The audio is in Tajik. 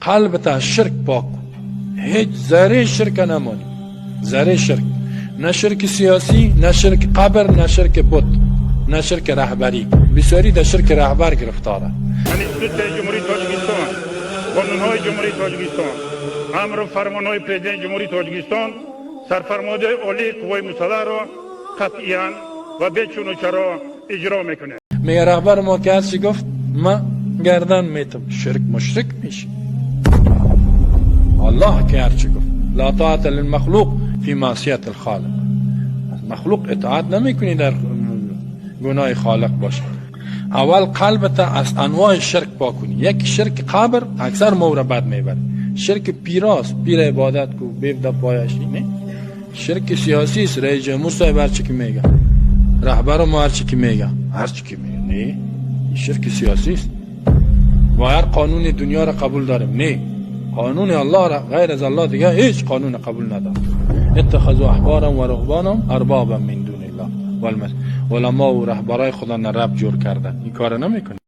قلبت از شرک پاک کن. هیچ ذره شرک نمانی، ذره شرک، نه شرک سیاسی، نه شرک قبر، نه شرک بت، نه شرک رهبری. بسیاری در شرک رهبر گرفتاره. Конститутсияи Ҷумҳурии Тоҷикистон, қонунҳои Ҷумҳурии Тоҷикистон, амру фармонҳои Президенти Ҷумҳурии Тоҷикистон, Сарфармондеҳи Олии Қувваҳои Мусаллаҳро қатъиян ва бечуну чаро иҷро мекунем. میگه رهبر ما که هرچی گفت ما گردن میتم. شرک، مشرک میشی. الله که هرچی گفت، لا طاعة للمخلوق في معصية الخالق. از مخلوق اطاعت نمیکنی در گناه خالق باشه. اول قلبت از انواع شرک پاک کنی. یک شرک قبر، اکثر ما را بد میبره. شرک پیراست، پیر عبادت کو، بیف د پایش. نه، شرک سیاسی است. رئیس جمهور صاحب هرچی که میگه، رهبر ما هرچی که میگه، هرچی که میگه. نه، این شرک سیاسی است. و هر قانون دنیا را قبول داریم. نه، قانون الله را، غیر از الله دیگه هیچ قانون قبول ندارم. اتخذوا احبارهم ورهبانهم اربابا من دون الله والمسيح. علما و رهبرای خدا رب جور کردن. این کار نمیکنه.